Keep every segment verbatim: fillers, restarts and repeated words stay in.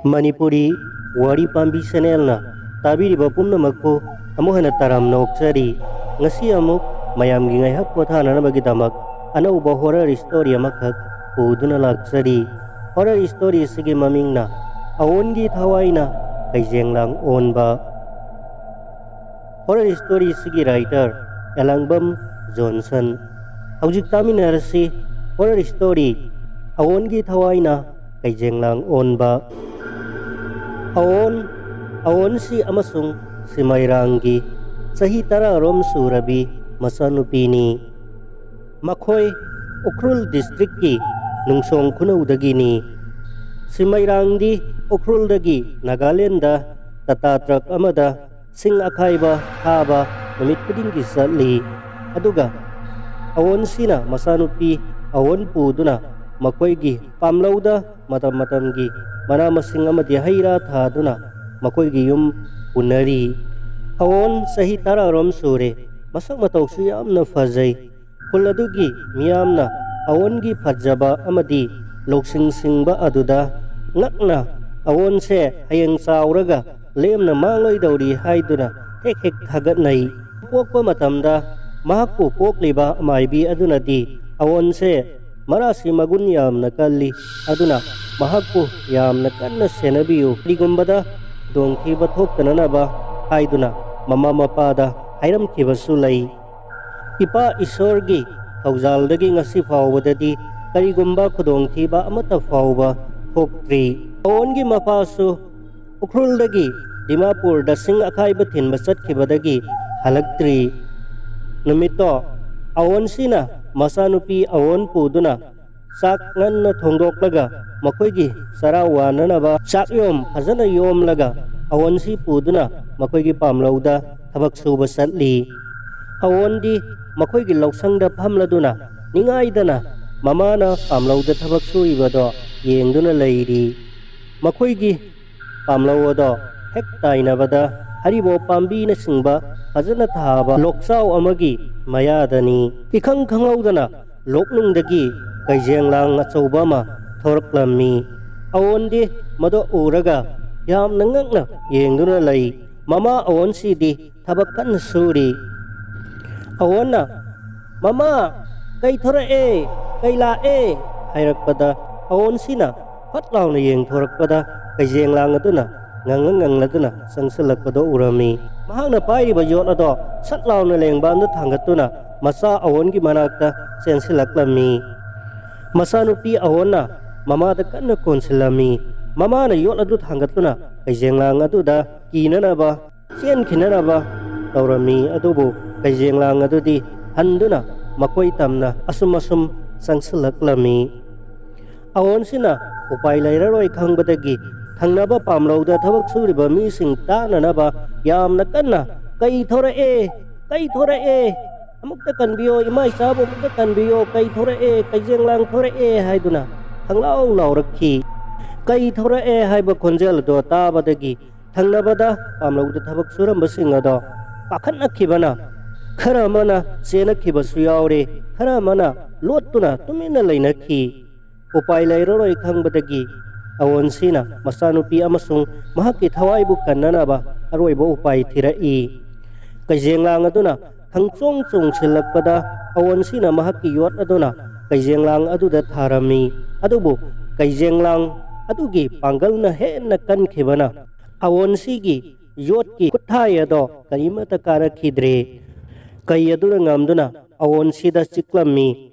ꯃꯅꯤꯄꯨꯔꯤ ꯋꯥꯔꯤ ꯄꯥꯝꯕꯤ ꯆꯦꯅꯦꯜꯅ ꯇꯥꯕꯤꯔꯤꯕ ꯄꯨꯝꯅꯃꯛꯄꯨ ꯑꯃꯨꯛ ꯍꯟꯅ ꯇꯔꯥꯝꯅ ꯑꯣꯛꯆꯔꯤ꯫ ꯉꯁꯤ ꯑꯃꯨꯛ ꯃꯌꯥꯝꯒꯤ ꯉꯥꯏꯍꯥꯛ ꯄꯣꯊꯥꯅꯅꯕꯒꯤꯗꯃꯛ ꯑꯅꯧꯕ ꯍꯣꯔꯔ ꯁ꯭ꯇꯣꯔꯤ ꯑꯃꯈꯛ ꯄꯨꯗꯨꯅ ꯂꯥꯛꯆꯔꯤ꯫ ꯍꯣꯔꯔ ꯁ꯭ꯇꯣꯔꯤ ꯑꯁꯤꯒꯤ ꯃꯃꯤꯡꯅ ꯑꯋꯣꯟꯒꯤ ꯊꯋꯥꯏꯅ ꯀꯩꯖꯦꯡꯂꯥꯡ ꯑꯣꯟꯕ꯫ ꯍꯣꯔꯔ ꯁ꯭ꯇꯣꯔꯤ ꯑꯁꯤꯒꯤ ꯔꯥꯏꯇꯔ ꯑꯦꯂꯥꯡꯕꯝ ꯖꯣꯟꯁꯟ꯫ ꯍꯧꯖꯤꯛ ꯇꯥꯃꯤꯟꯅꯔꯁꯤ ꯍꯣꯔꯔ ꯁ꯭ꯇꯣꯔꯤ ꯑꯋꯣꯟꯒꯤ ꯊꯋꯥꯏꯅ ꯀꯩꯖꯦꯡꯂꯥꯡ ꯑꯣꯟꯕ꯫ ꯑꯋꯣꯟ, ꯑꯋꯣꯟꯁꯤ ꯑꯃꯁꯨꯡ ꯁꯤꯃꯩꯔꯥꯡꯒꯤ ꯆꯍꯤ ꯇꯔꯥꯔꯣꯝ ꯁꯨꯔꯕꯤ ꯃꯆꯥꯅꯨꯄꯤꯅꯤ꯫ ꯃꯈꯣꯏ ꯎꯈ꯭ꯔꯨꯜ ꯗꯤꯁꯇ꯭ꯔꯤꯛꯀꯤ ꯅꯨꯡꯁꯣꯡ ꯈꯨꯅꯧꯗꯒꯤꯅꯤ꯫ ꯁꯤꯃꯩꯔꯥꯡꯗꯤ ꯎꯈ꯭ꯔꯨꯜꯗꯒꯤ ꯅꯥꯒꯥꯂꯦꯟꯗ ꯇꯥꯇꯥ ꯇ꯭ꯔꯛ ꯑꯃꯗ ꯁꯤꯡ ꯑꯈꯥꯏꯕ ꯊꯥꯕ ꯅꯨꯃꯤꯠ ꯈꯨꯗꯤꯡꯒꯤ ꯆꯠꯂꯤ꯫ ꯑꯗꯨꯒ ꯑꯋꯣꯟꯁꯤꯅ ꯃꯆꯥꯅꯨꯄꯤ ꯑꯋꯣꯟ ꯄꯨꯗꯨꯅ ꯃꯈꯣꯏꯒꯤ ꯄꯥꯝꯂꯧꯗ ꯃꯇꯝ ꯃꯇꯝꯒꯤ ꯃꯅꯥ ꯃꯁꯤꯡ ꯑꯃꯗꯤ ꯍꯩ ꯔꯥ ꯊꯥꯗꯨꯅ ꯃꯈꯣꯏꯒꯤ ꯌꯨꯝ ꯄꯨꯅꯔꯤ꯫ ꯑꯋꯣꯟ ꯆꯍꯤ ꯇꯔꯥꯔꯣꯝ ꯁꯨꯔꯦ꯫ ꯃꯁꯛ ꯃꯇꯧꯁꯨ ꯌꯥꯝꯅ ꯐꯖꯩ꯫ ꯈꯨꯜ ꯑꯗꯨꯒꯤ ꯃꯤꯌꯥꯝꯅ ꯑꯋꯣꯟꯒꯤ ꯐꯖꯕ ꯑꯃꯗꯤ ꯂꯧꯁꯤꯡ ꯁꯤꯡꯕ ꯑꯗꯨꯗ ꯉꯛꯅ ꯑꯋꯣꯟꯁꯦ ꯍꯌꯦꯡ ꯆꯥꯎꯔꯒ ꯂꯦꯝꯅ ꯃꯥꯡꯂꯣꯏꯗꯧꯔꯤ ꯍꯥꯏꯗꯨꯅ ꯍꯦꯛ ꯍꯦꯛ ꯊꯥꯒꯠꯅꯩ꯫ ꯄꯣꯛꯄ ꯃꯇꯝꯗ ꯃꯍꯥꯛꯄꯨ ꯄꯣꯛꯂꯤꯕ ꯃꯥꯏꯕꯤ ꯑꯗꯨꯅꯗꯤ ꯑꯋꯣꯟꯁꯦ ꯃꯔꯥꯁꯤ ꯃꯒꯨꯟ ꯌꯥꯝꯅ ꯀꯜꯂꯤ, ꯑꯗꯨꯅ ꯃꯍꯥꯛꯄꯨ ꯌꯥꯝꯅ ꯀꯟꯅ ꯁꯦꯟꯅꯕꯤꯌꯨ, ꯀꯔꯤꯒꯨꯝꯕꯗ ꯈꯨꯗꯣꯡꯊꯤꯕ ꯊꯣꯛꯇꯅꯅꯕ ꯍꯥꯏꯗꯨꯅ ꯃꯃꯥ ꯃꯄꯥꯗ ꯍꯥꯏꯔꯝꯈꯤꯕꯁꯨ ꯂꯩ꯫ ꯏꯄꯥ ꯏꯁꯣꯔꯒꯤ ꯊꯧꯖꯥꯜꯗꯒꯤ ꯉꯁꯤ ꯐꯥꯎꯕꯗꯗꯤ ꯀꯔꯤꯒꯨꯝꯕ ꯈꯨꯗꯣꯡꯊꯤꯕ ꯑꯃꯠꯇ ꯐꯥꯎꯕ ꯊꯣꯛꯇ꯭ꯔꯤ꯫ ꯑꯋꯣꯟꯒꯤ ꯃꯄꯥꯁꯨ ꯎꯈ꯭ꯔꯨꯜꯗꯒꯤ ꯗꯤꯃꯥꯄꯨꯔꯗ ꯁꯤꯡ ꯑꯈꯥꯏꯕ ꯊꯤꯟꯕ ꯆꯠꯈꯤꯕꯗꯒꯤ ꯍꯜꯂꯛꯇ꯭ꯔꯤ꯫ ꯅꯨꯃꯤꯠꯇꯣ ꯑꯋꯣꯟꯁꯤꯅ ꯃꯆꯥꯅꯨꯄꯤ ꯑꯋꯣꯟ ꯄꯨꯗꯨꯅ ꯆꯥꯛ ꯉꯟꯅ ꯊꯣꯡꯗꯣꯛꯂꯒ ꯃꯈꯣꯏꯒꯤ ꯆꯔꯥ ꯋꯥꯅꯅꯕ ꯆꯥꯛ ꯌꯣꯝ ꯐꯖꯅ ꯌꯣꯝꯂꯒ ꯑꯋꯣꯟꯁꯤ ꯄꯨꯗꯨꯅ ꯃꯈꯣꯏꯒꯤ ꯄꯥꯝꯂꯧꯗ ꯊꯕꯛ ꯁꯨꯕ ꯆꯠꯂꯤ꯫ ꯑꯋꯣꯟꯗꯤ ꯃꯈꯣꯏꯒꯤ ꯂꯧꯁꯪꯗ ꯐꯝꯂꯗꯨꯅ ꯅꯤꯡꯉꯥꯏꯗꯅ ꯃꯃꯥꯅ ꯄꯥꯝꯂꯧꯗ ꯊꯕꯛ ꯁꯨꯔꯤꯕꯗꯣ ꯌꯦꯡꯗꯨꯅ ꯂꯩꯔꯤ꯫ ꯃꯈꯣꯏꯒꯤ ꯄꯥꯝꯂꯧ ꯑꯗꯣ ꯍꯦꯛ ꯇꯥꯏꯅꯕꯗ ꯍꯔꯤꯕꯣꯞ ꯄꯥꯝꯕꯤꯅꯆꯤꯡꯕ ꯐꯖꯅ ꯊꯥꯕ ꯂꯣꯛꯆꯥꯎ ꯑꯃꯒꯤ ꯃꯌꯥꯗꯅꯤ꯫ ꯏꯈꯪ ꯈꯪꯍꯧꯗꯅ ꯂꯣꯛꯅꯨꯡꯗꯒꯤ ꯀꯩꯖꯦꯡꯂꯥꯡ ꯑꯆꯧꯕ ꯑꯃ ꯊꯣꯔꯛꯂꯝꯃꯤ꯫ ꯑꯋꯣꯟꯗꯤ ꯃꯗꯨ ꯎꯔꯒ ꯌꯥꯝꯅ ꯉꯛꯅ ꯌꯦꯡꯗꯨꯅ ꯂꯩ꯫ ꯃꯃꯥ ꯑꯋꯣꯟꯁꯤꯗꯤ ꯊꯕꯛ ꯀꯟꯅ ꯁꯨꯔꯤ꯫ ꯑꯋꯣꯟꯅ, "ꯃꯃꯥ, ꯀꯩ ꯊꯣꯔꯛꯑꯦ? ꯀꯩ ꯂꯥꯛꯑꯦ?" ꯍꯥꯏꯔꯛꯄꯗ, ꯑꯋꯣꯟꯁꯤꯅ ꯐꯠ ꯂꯥꯎꯅ ꯌꯦꯡꯊꯣꯔꯛꯄꯗ, ꯀꯩꯖꯦꯡꯂꯥꯡ ꯑꯗꯨꯅ ꯉꯪꯂ ꯉꯪꯂꯗꯨꯅ ꯆꯪꯁꯤꯜꯂꯛꯄꯗꯣ ꯎꯔꯝꯃꯤ꯫ ꯃꯍꯥꯛꯅ ꯄꯥꯏꯔꯤꯕ ꯌꯣꯠ ꯑꯗꯣ ꯁꯠ ꯂꯥꯎꯅ ꯂꯦꯡꯕꯥꯟꯗ ꯊꯥꯡꯒꯠꯇꯨꯅ ꯃꯆꯥ ꯑꯋꯣꯟꯒꯤ ꯃꯅꯥꯛꯇ ꯆꯦꯟꯁꯤꯜꯂꯛꯂꯝꯃꯤ꯫ ꯃꯆꯥꯅꯨꯄꯤ ꯑꯋꯣꯟꯅ ꯃꯃꯥꯗ ꯀꯟꯅ ꯀꯣꯟꯁꯤꯜꯂꯝꯃꯤ꯫ ꯃꯃꯥꯅ ꯌꯣꯠ ꯑꯗꯨ ꯊꯥꯡꯒꯠꯇꯨꯅ ꯀꯩꯖꯦꯡꯂꯥꯡ ꯑꯗꯨꯗ ꯀꯤꯅꯅꯕ, ꯆꯦꯟꯈꯤꯅꯅꯕ ꯇꯧꯔꯝꯃꯤ꯫ ꯑꯗꯨꯕꯨ ꯀꯩꯖꯦꯡꯂꯥꯡ ꯑꯗꯨꯗꯤ ꯍꯟꯗꯨꯅ ꯃꯈꯣꯏ ꯇꯝꯅ ꯑꯁꯨꯝ ꯑꯁꯨꯝ ꯆꯪꯁꯤꯜꯂꯛꯂꯝꯃꯤ꯫ ꯑꯋꯣꯟꯁꯤꯅ ꯎꯄꯥꯏ ꯂꯩꯔꯔꯣꯏ ꯈꯪꯕꯗꯒꯤ ꯊꯪꯅꯕ ꯄꯥꯝꯂꯧꯗ ꯊꯕꯛ ꯁꯨꯔꯤꯕ ꯃꯤꯁꯤꯡ ꯇꯥꯅꯅꯕ ꯌꯥꯝꯅ ꯀꯟꯅ, "ꯀꯩ ꯊꯣꯔꯛꯑꯦ? ꯀꯩ ꯊꯣꯔꯛꯑꯦ? ꯑꯃꯨꯛꯇ ꯀꯟꯕꯤꯌꯣ, ꯏꯃꯥ ꯏꯆꯥꯕꯨ ꯑꯃꯨꯛꯇ ꯀꯟꯕꯤꯌꯣ, ꯀꯩ ꯊꯣꯔꯛꯑꯦ? ꯀꯩꯖꯦꯡꯂꯥꯡ ꯊꯣꯔꯛꯑꯦ!" ꯍꯥꯏꯗꯨꯅ ꯈꯪꯂꯥꯎ ꯂꯥꯎꯔꯛꯈꯤ꯫ "ꯀꯩ ꯊꯣꯔꯛꯑꯦ?" ꯍꯥꯏꯕ ꯈꯣꯟꯖꯦꯜ ꯑꯗꯣ ꯇꯥꯕꯗꯒꯤ ꯊꯪꯅꯕꯗ ꯄꯥꯝꯂꯧꯗ ꯊꯕꯛ ꯁꯨꯔꯝꯕꯁꯤꯡ ꯑꯗꯣ ꯄꯥꯈꯠꯅꯈꯤꯕꯅ, ꯈꯔ ꯑꯃꯅ ꯆꯦꯟꯅꯈꯤꯕꯁꯨ ꯌꯥꯎꯔꯦ, ꯈꯔ ꯑꯃꯅ ꯂꯣꯠꯇꯨꯅ ꯇꯨꯃꯤꯟꯅ ꯂꯩꯅꯈꯤ꯫ ꯎꯄꯥꯏ ꯂꯩꯔꯔꯣꯏ ꯈꯪꯕꯗꯒꯤ ꯑꯋꯣꯟꯁꯤꯅ ꯃꯆꯥꯅꯨꯄꯤ ꯑꯃꯁꯨꯡ ꯃꯍꯥꯛꯀꯤ ꯊꯋꯥꯏꯕꯨ ꯀꯟꯅꯅꯕ ꯑꯔꯣꯏꯕ ꯎꯄꯥꯏ ꯊꯤꯔꯛꯏ꯫ ꯀꯩꯖꯦꯡꯂꯥꯡ ꯑꯗꯨꯅ ꯈꯪꯆꯣꯡ ꯆꯣꯡꯁꯤꯜꯂꯛꯄꯗ, ꯑꯋꯣꯟꯁꯤꯅ ꯃꯍꯥꯛꯀꯤ ꯌꯣꯠ ꯑꯗꯨꯅ ꯀꯩꯖꯦꯡꯂꯥꯡ ꯑꯗꯨꯗ ꯊꯥꯔꯝꯃꯤ꯫ ꯑꯗꯨꯕꯨ ꯀꯩꯖꯦꯡꯂꯥꯡ ꯑꯗꯨꯒꯤ ꯄꯥꯡꯒꯜꯅ ꯍꯦꯟꯅ ꯀꯟꯈꯤꯕꯅ, ꯑꯋꯣꯟꯁꯤꯒꯤ ꯌꯣꯠꯀꯤ ꯈꯨꯠꯊꯥꯏ ꯑꯗꯣ ꯀꯔꯤꯃꯠꯇ ꯀꯥꯔꯛꯈꯤꯗ꯭ꯔꯦ꯫ ꯀꯩ ꯑꯗꯨꯅ ꯉꯝꯗꯨꯅ ꯑꯋꯣꯟꯁꯤꯗ ꯆꯤꯛꯂꯝꯃꯤ꯫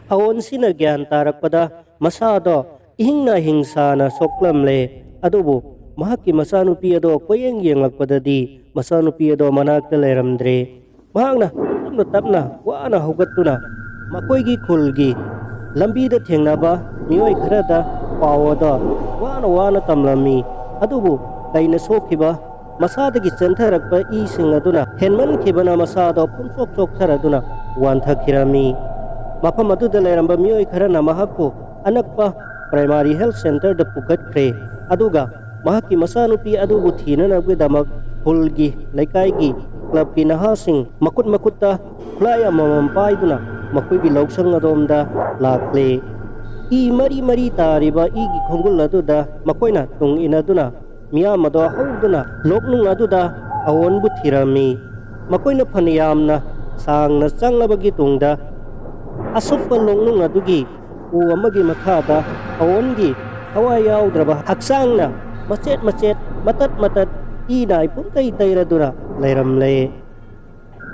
ꯑꯋꯣꯟꯁꯤꯅ ꯒ꯭ꯌꯥꯟ ꯇꯥꯔꯛꯄꯗ ꯃꯁꯥꯗꯣ ꯏꯍꯤꯡ ꯅꯥꯍꯤꯡ ꯁꯥꯅ ꯁꯣꯛꯂꯝꯂꯦ꯫ ꯑꯗꯨꯕꯨ ꯃꯍꯥꯛꯀꯤ ꯃꯆꯥꯅꯨꯄꯤ ꯑꯗꯣ ꯀꯣꯏꯌꯦꯡ ꯌꯦꯡꯂꯛꯄꯗꯗꯤ, ꯃꯆꯥꯅꯨꯄꯤ ꯑꯗꯣ ꯃꯅꯥꯛꯇ ꯂꯩꯔꯝꯗ꯭ꯔꯦ꯫ ꯃꯍꯥꯛꯅ ꯇꯞꯅ ꯇꯞꯅ ꯋꯥꯅ ꯍꯧꯒꯠꯇꯨꯅ ꯃꯈꯣꯏꯒꯤ ꯈꯨꯜꯒꯤ ꯂꯝꯕꯤꯗ ꯊꯦꯡꯅꯕ ꯃꯤꯑꯣꯏ ꯈꯔꯗ ꯄꯥꯎ ꯑꯗꯣ ꯋꯥꯅ ꯋꯥꯅ ꯇꯝꯂꯝꯃꯤ꯫ ꯑꯗꯨꯕꯨ ꯀꯩꯅ ꯁꯣꯛꯈꯤꯕ ꯃꯁꯥꯗꯒꯤ ꯆꯦꯟꯊꯔꯛꯄ ꯏꯁꯤꯡ ꯑꯗꯨꯅ ꯍꯦꯟꯃꯟꯈꯤꯕꯅ ꯃꯁꯥꯗꯣ ꯄꯨꯝꯆꯣꯛ ꯆꯣꯛꯊꯔꯗꯨꯅ ꯋꯥꯟꯊꯈꯤꯔꯝꯃꯤ꯫ ꯃꯐꯝ ꯑꯗꯨꯗ ꯂꯩꯔꯝꯕ ꯃꯤꯑꯣꯏ ꯈꯔꯅ ꯃꯍꯥꯛꯄꯨ ꯑꯅꯛꯄ ꯄ꯭ꯔꯥꯏꯃꯥꯔꯤ ꯍꯦꯜꯊ ꯁꯦꯟꯇꯔꯗ ꯄꯨꯈꯠꯈ꯭ꯔꯦ꯫ ꯑꯗꯨꯒ ꯃꯍꯥꯛꯀꯤ ꯃꯆꯥꯅꯨꯄꯤ ꯑꯗꯨꯕꯨ ꯊꯤꯅꯅꯕꯒꯤꯗꯃꯛ ꯈꯨꯜꯒꯤ, ꯂꯩꯀꯥꯏꯒꯤ, ꯀ꯭ꯂꯕꯀꯤ ꯅꯍꯥꯁꯤꯡ ꯃꯈꯨꯠ ꯃꯈꯨꯠꯇ ꯈꯨꯠꯂꯥꯏ ꯑꯃꯃꯝ ꯄꯥꯏꯗꯨꯅ ꯃꯈꯣꯏꯒꯤ ꯂꯧꯁꯪ ꯑꯗꯣꯝꯗ ꯂꯥꯛꯂꯦ꯫ ꯏ ꯃꯔꯤ ꯃꯔꯤ ꯇꯥꯔꯤꯕ ꯏꯒꯤ ꯈꯣꯡꯒꯨꯜ ꯑꯗꯨꯗ ꯃꯈꯣꯏꯅ ꯇꯨꯡ ꯏꯟꯅꯗꯨꯅ ꯃꯤꯌꯥꯝ ꯑꯗꯣ ꯍꯧꯗꯨꯅ ꯂꯣꯛꯅꯨꯡ ꯑꯗꯨꯗ ꯑꯋꯣꯟꯕꯨ ꯊꯤꯔꯝꯃꯤ꯫ ꯃꯈꯣꯏꯅ ꯐꯅ ꯌꯥꯝꯅ ꯁꯥꯡꯅ ꯆꯪꯂꯕꯒꯤ ꯇꯨꯡꯗ, ꯑꯁꯨꯞꯄ ꯂꯣꯛꯅꯨꯡ ꯑꯗꯨꯒꯤ ꯎ ꯑꯃꯒꯤ ꯃꯈꯥꯗ ꯑꯋꯣꯟꯒꯤ ꯊꯋꯥꯏ ꯌꯥꯎꯗ꯭ꯔꯕ ꯍꯛꯆꯥꯡꯅ ꯃꯆꯦꯠ ꯃꯆꯦꯠ, ꯃꯇꯠ ꯃꯇꯠ ꯏ ꯅꯥꯏ ꯄꯨꯡꯇꯩ ꯇꯩꯔꯗꯨꯅ ꯂꯩꯔꯝꯂꯦ꯫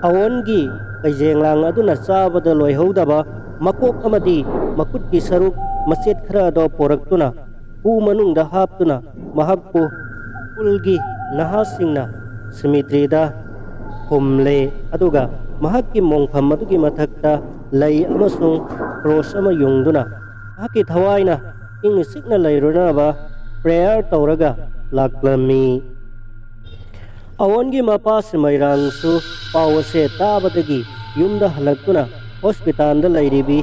ꯑꯋꯣꯟꯒꯤ ꯀꯩꯖꯦꯡꯂꯥꯡ ꯑꯗꯨꯅ ꯆꯥꯕꯗ ꯂꯣꯏꯍꯧꯗꯕ ꯃꯀꯣꯛ ꯑꯃꯗꯤ ꯃꯈꯨꯠꯀꯤ ꯁꯔꯨꯛ ꯃꯆꯦꯠ ꯈꯔ ꯑꯗꯨ ꯄꯣꯔꯛꯇꯨꯅ ꯄꯨ ꯃꯅꯨꯡꯗ ꯍꯥꯞꯇꯨꯅ ꯃꯍꯥꯛꯄꯨ ꯈꯨꯜꯒꯤ ꯅꯍꯥꯁꯤꯡꯅ ꯁꯤꯃꯤꯇ꯭ꯔꯤꯗ ꯐꯨꯝꯂꯦ, ꯑꯗꯨꯒ ꯃꯍꯥꯛꯀꯤ ꯃꯣꯡꯐꯝ ꯑꯗꯨꯒꯤ ꯃꯊꯛꯇ ꯂꯩ ꯑꯃꯁꯨꯡ ꯀ꯭ꯔꯣꯁ ꯑꯃ ꯌꯨꯡꯗꯨꯅ ꯃꯍꯥꯛꯀꯤ ꯊꯋꯥꯏꯅ ꯏꯪꯅ ꯆꯤꯛꯅ ꯂꯩꯔꯨꯅꯕ ꯄ꯭ꯔꯦꯌꯔ ꯇꯧꯔꯒ ꯂꯥꯛꯂꯝꯃꯤ꯫ ꯑꯋꯣꯟꯒꯤ ꯃꯄꯥ ꯁꯤꯃꯩꯔꯥꯡꯁꯨ ꯄꯥꯎ ꯑꯁꯦ ꯇꯥꯕꯗꯒꯤ ꯌꯨꯝꯗ ꯍꯜꯂꯛꯇꯨꯅ ꯍꯣꯁꯄꯤꯇꯥꯜꯗ ꯂꯩꯔꯤꯕꯤ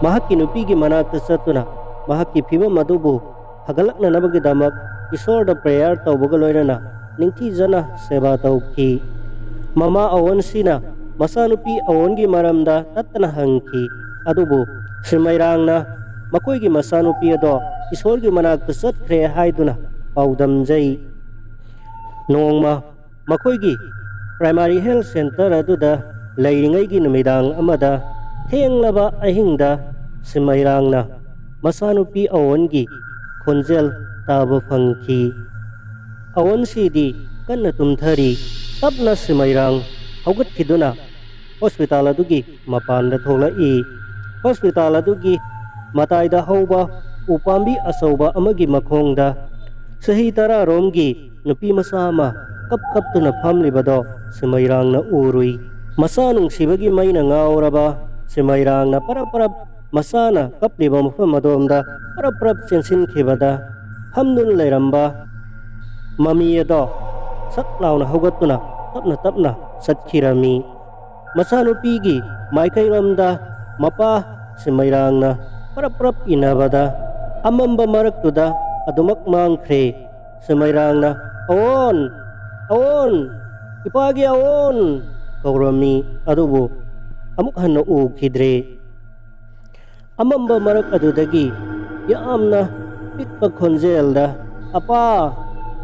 ꯃꯍꯥꯛꯀꯤ ꯅꯨꯄꯤꯒꯤ ꯃꯅꯥꯛꯇ ꯆꯠꯇꯨꯅ ꯃꯍꯥꯛꯀꯤ ꯐꯤꯕꯝ ꯑꯗꯨꯕꯨ ꯐꯒꯠꯂꯛꯅꯅꯕꯒꯤꯗꯃꯛ ꯏꯁꯣꯔꯗ ꯄ꯭ꯔꯦꯌꯔ ꯇꯧꯕꯒ ꯂꯣꯏꯅꯅ ꯅꯤꯡꯊꯤꯖꯅ ꯁꯦꯕꯥ ꯇꯧꯈꯤ꯫ ꯃꯃꯥ ꯑꯋꯣꯟꯁꯤꯅ ꯃꯆꯥꯅꯨꯄꯤ ꯑꯋꯣꯟꯒꯤ ꯃꯔꯝꯗ ꯇꯠꯇꯅ ꯍꯪꯈꯤ, ꯑꯗꯨꯕꯨ ꯁꯤꯃꯩꯔꯥꯡꯅ ꯃꯈꯣꯏꯒꯤ ꯃꯆꯥꯅꯨꯄꯤ ꯑꯗꯣ ꯏꯁꯣꯔꯒꯤ ꯃꯅꯥꯛꯇ ꯆꯠꯈ꯭ꯔꯦ ꯍꯥꯏꯗꯨꯅ ꯄꯥꯎꯗꯝꯖꯩ꯫ ꯅꯣꯡꯃ ꯃꯈꯣꯏꯒꯤ ꯄ꯭ꯔꯥꯏꯃꯥꯔꯤ ꯍꯦꯜꯊ ꯁꯦꯟꯇꯔ ꯑꯗꯨꯗ ꯂꯩꯔꯤꯉꯩꯒꯤ ꯅꯨꯃꯤꯗꯥꯡ ꯑꯃꯗ ꯊꯦꯡꯂꯕ ꯑꯍꯤꯡꯗ ꯁꯤꯃꯩꯔꯥꯡꯅ ꯃꯆꯥꯅꯨꯄꯤ ꯑꯋꯣꯟꯒꯤ ꯈꯣꯟꯖꯦꯜ ꯇꯥꯕ ꯐꯪꯈꯤ꯫ ꯑꯋꯣꯟꯁꯤꯗꯤ ꯀꯟꯅ ꯇꯨꯝꯊꯔꯤ꯫ ꯇꯞꯅ ꯁꯤꯃꯩꯔꯥꯡ ꯍꯧꯒꯠꯈꯤꯗꯨꯅ ꯍꯣꯁꯄꯤꯇꯥꯜ ꯑꯗꯨꯒꯤ ꯃꯄꯥꯟꯗ ꯊꯣꯛꯂꯛꯏ꯫ ꯍꯣꯁꯄꯤꯇꯥꯜ ꯑꯗꯨꯒꯤ ꯃꯇꯥꯏꯗ ꯍꯧꯕ ꯎꯄꯥꯝꯕꯤ ꯑꯆꯧꯕ ꯑꯃꯒꯤ ꯃꯈꯣꯡꯗ ꯆꯍꯤ ꯇꯔꯥꯔꯣꯝꯒꯤ ꯅꯨꯄꯤ ꯃꯆꯥ ꯑꯃ ꯀꯞ ꯀꯞꯇꯨꯅ ꯐꯝꯂꯤꯕꯗꯣ ꯁꯤꯃꯩꯔꯥꯡꯅ ꯎꯔꯨꯏ꯫ ꯃꯆꯥ ꯅꯨꯡꯁꯤꯕꯒꯤ ꯃꯩꯅ ꯉꯥꯎꯔꯕ ꯁꯤꯃꯩꯔꯥꯡꯅ ꯄꯔꯞ ꯄꯔꯞ ꯃꯆꯥꯅ ꯀꯞꯂꯤꯕ ꯃꯐꯝ ꯑꯗꯣꯝꯗ ꯄꯔꯞ ꯄꯔꯞ ꯆꯦꯟꯁꯤꯟꯈꯤꯕꯗ ꯐꯝꯗꯨꯅ ꯂꯩꯔꯝꯕ ꯃꯃꯤ ꯑꯗꯣ ꯁꯠ ꯂꯥꯎꯅ ꯍꯧꯒꯠꯇꯨꯅ ꯇꯞꯅ ꯇꯞꯅ ꯆꯠꯈꯤꯔꯝꯃꯤ꯫ ꯃꯆꯥꯅꯨꯄꯤꯒꯤ ꯃꯥꯏꯀꯩꯔꯣꯝꯗ ꯃꯄꯥ ꯁꯤꯃꯩꯔꯥꯡꯅ ꯄꯔꯞ ꯄꯔꯞ ꯏꯟꯅꯕꯗ ꯑꯃꯝꯕ ꯃꯔꯛꯇꯨꯗ ꯑꯗꯨꯃꯛ ꯃꯥꯡꯈ꯭ꯔꯦ꯫ ꯁꯤꯃꯩꯔꯥꯡꯅ "ꯑꯋꯣꯟ! ꯑꯋꯣꯟ! ꯏꯄꯥꯒꯤ ꯑꯋꯣꯟ!" ꯀꯧꯔꯝꯃꯤ, ꯑꯗꯨꯕꯨ ꯑꯃꯨꯛ ꯍꯟꯅ ꯎꯈꯤꯗ꯭ꯔꯦ꯫ ꯑꯃꯝꯕ ꯃꯔꯛ ꯑꯗꯨꯗꯒꯤ ꯌꯥꯝꯅ ꯄꯤꯛꯄ ꯈꯣꯟꯖꯦꯜꯗ, "ꯑꯄꯥ,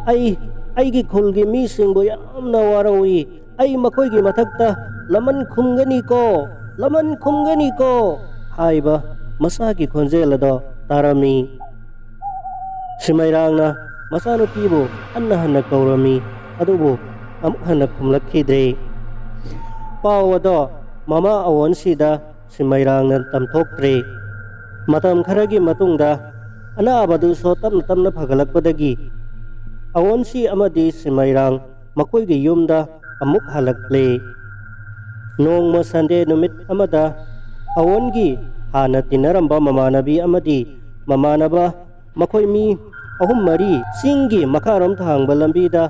ꯑꯩ, ꯑꯩꯒꯤ ꯈꯨꯜꯒꯤ ꯃꯤꯁꯤꯡꯕꯨ ꯌꯥꯝꯅ ꯋꯥꯔꯧꯏ꯫ ꯑꯩ ꯃꯈꯣꯏꯒꯤ ꯃꯊꯛꯇ ꯂꯃꯟ ꯈꯨꯝꯒꯅꯤꯀꯣ, ꯂꯃꯟ ꯈꯨꯝꯒꯅꯤꯀꯣ" ꯍꯥꯏꯕ ꯃꯆꯥꯒꯤ ꯈꯣꯟꯖꯦꯜ ꯑꯗꯣ ꯇꯥꯔꯝꯃꯤ꯫ ꯁꯤꯃꯩꯔꯥꯡꯅ ꯃꯆꯥꯅꯨꯄꯤꯕꯨ ꯍꯟꯅ ꯍꯟꯅ ꯀꯧꯔꯝꯃꯤ, ꯑꯗꯨꯕꯨ ꯑꯃꯨꯛ ꯍꯟꯅ ꯈꯨꯝꯂꯛꯈꯤꯗ꯭ꯔꯦ꯫ ꯄꯥꯎ ꯑꯗꯣ ꯃꯃꯥ ꯑꯋꯣꯟꯁꯤꯗ ꯁꯤꯃꯩꯔꯥꯡꯅ ꯇꯝꯊꯣꯛꯇ꯭ꯔꯦ꯫ ꯃꯇꯝ ꯈꯔꯒꯤ ꯃꯇꯨꯡꯗ ꯑꯅꯥꯕꯗꯨꯁꯨ ꯇꯞꯅ ꯇꯞꯅ ꯐꯒꯠꯂꯛꯄꯗꯒꯤ ꯑꯋꯣꯟꯁꯤ ꯑꯃꯗꯤ ꯁꯤꯃꯩꯔꯥꯡ ꯃꯈꯣꯏꯒꯤ ꯌꯨꯝꯗ ꯑꯃꯨꯛ ꯍꯜꯂꯛꯂꯦ꯫ ꯅꯣꯡꯃ ꯁꯟꯗꯦ ꯅꯨꯃꯤꯠ ꯑꯃꯗ ꯑꯋꯣꯟꯒꯤ ꯍꯥꯟꯅ ꯇꯤꯟꯅꯔꯝꯕ ꯃꯃꯥꯟꯅꯕꯤ ꯑꯃꯗꯤ ꯃꯃꯥꯟꯅꯕ, ꯃꯈꯣꯏ ꯃꯤ ꯑꯍꯨꯝ ꯃꯔꯤ ꯆꯤꯡꯒꯤ ꯃꯈꯥꯔꯣꯝ ꯊꯥꯡꯕ ꯂꯝꯕꯤꯗ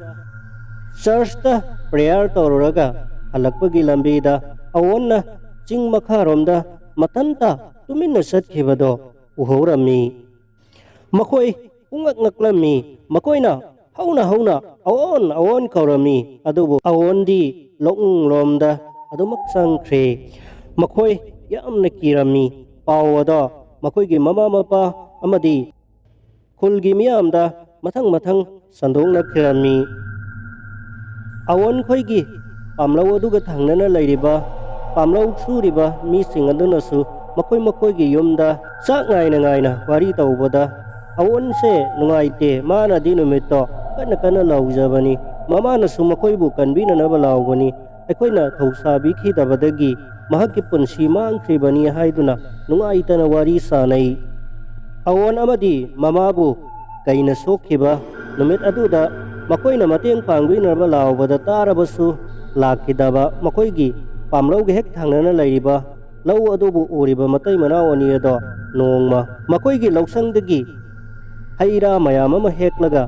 ꯆꯔꯆꯇ ꯄ꯭ꯔꯦꯌꯔ ꯇꯧꯔꯨꯔꯒ ꯍꯜꯂꯛꯄꯒꯤ ꯂꯝꯕꯤꯗ ꯑꯋꯣꯟꯅ ꯆꯤꯡ ꯃꯈꯥꯔꯣꯝꯗ ꯃꯊꯟꯇ ꯇꯨꯃꯤꯟꯅ ꯆꯠꯈꯤꯕꯗꯣ ꯎꯍꯧꯔꯝꯃꯤ꯫ ꯃꯈꯣꯏ ꯄꯨꯡꯉꯛ ꯉꯛꯂꯝꯃꯤ꯫ ꯃꯈꯣꯏꯅ ꯍꯧꯅ ꯍꯧꯅ "ꯑꯋꯣꯟ, ꯑꯋꯣꯟ" ꯀꯧꯔꯝꯃꯤ꯫ ꯑꯗꯨꯕꯨ ꯑꯋꯣꯟꯗꯤ ꯂꯣꯛꯅꯨꯡꯂꯣꯝꯗ ꯑꯗꯨꯃꯛ ꯆꯪꯈ꯭ꯔꯦ꯫ ꯃꯈꯣꯏ ꯌꯥꯝꯅ ꯀꯤꯔꯝꯃꯤ꯫ ꯄꯥꯎ ꯑꯗꯣ ꯃꯈꯣꯏꯒꯤ ꯃꯃꯥ ꯃꯄꯥ ꯑꯃꯗꯤ ꯈꯨꯜꯒꯤ ꯃꯤꯌꯥꯝꯗ ꯃꯊꯪ ꯃꯊꯪ ꯁꯟꯗꯣꯛꯅꯈꯤꯔꯝꯃꯤ꯫ ꯑꯋꯣꯟꯈꯣꯏꯒꯤ ꯄꯥꯝꯂꯧ ꯑꯗꯨꯒ ꯊꯪꯅꯅ ꯂꯩꯔꯤꯕ ꯄꯥꯝꯂꯧ ꯁꯨꯔꯤꯕ ꯃꯤꯁꯤꯡ ꯑꯗꯨꯅꯁꯨ ꯃꯈꯣꯏ ꯃꯈꯣꯏꯒꯤ ꯌꯨꯝꯗ ꯆꯥꯛ ꯉꯥꯏꯅ ꯉꯥꯏꯅ ꯋꯥꯔꯤ ꯇꯧꯕꯗ, "ꯑꯋꯣꯟꯁꯦ ꯅꯨꯡꯉꯥꯏꯇꯦ, ꯃꯥꯅꯗꯤ ꯅꯨꯃꯤꯠꯇꯣ ꯀꯟꯅ ꯀꯟꯅ ꯂꯥꯎꯖꯕꯅꯤ, ꯃꯃꯥꯅꯁꯨ ꯃꯈꯣꯏꯕꯨ ꯀꯟꯕꯤꯅꯅꯕ ꯂꯥꯎꯕꯅꯤ, ꯑꯩꯈꯣꯏꯅ ꯊꯧꯁꯥꯕꯤꯈꯤꯗꯕꯗꯒꯤ ꯃꯍꯥꯛꯀꯤ ꯄꯨꯟꯁꯤ ꯃꯥꯡꯈ꯭ꯔꯤꯕꯅꯤ" ꯍꯥꯏꯗꯨꯅ ꯅꯨꯡꯉꯥꯏꯇꯅ ꯋꯥꯔꯤ ꯁꯥꯅꯩ꯫ ꯑꯋꯣꯟ ꯑꯃꯗꯤ ꯃꯃꯥꯕꯨ ꯀꯩꯅ ꯁꯣꯛꯈꯤꯕ ꯅꯨꯃꯤꯠ ꯑꯗꯨꯗ ꯃꯈꯣꯏꯅ ꯃꯇꯦꯡ ꯄꯥꯡꯕꯤꯅꯕ ꯂꯥꯎꯕꯗ ꯇꯥꯔꯕꯁꯨ ꯂꯥꯛꯈꯤꯗꯕ ꯃꯈꯣꯏꯒꯤ ꯄꯥꯝꯂꯧꯒ ꯍꯦꯛ ꯊꯪꯅꯅ ꯂꯩꯔꯤꯕ ꯂꯧ ꯑꯗꯨꯕꯨ ꯎꯔꯤꯕ ꯃꯇꯩ ꯃꯅꯥꯎ ꯑꯅꯤ ꯑꯗꯣ ꯅꯣꯡꯃ ꯃꯈꯣꯏꯒꯤ ꯂꯧꯁꯪꯗꯒꯤ ꯍꯩ ꯔꯥ ꯃꯌꯥꯝ ꯑꯃ ꯍꯦꯛꯂꯒ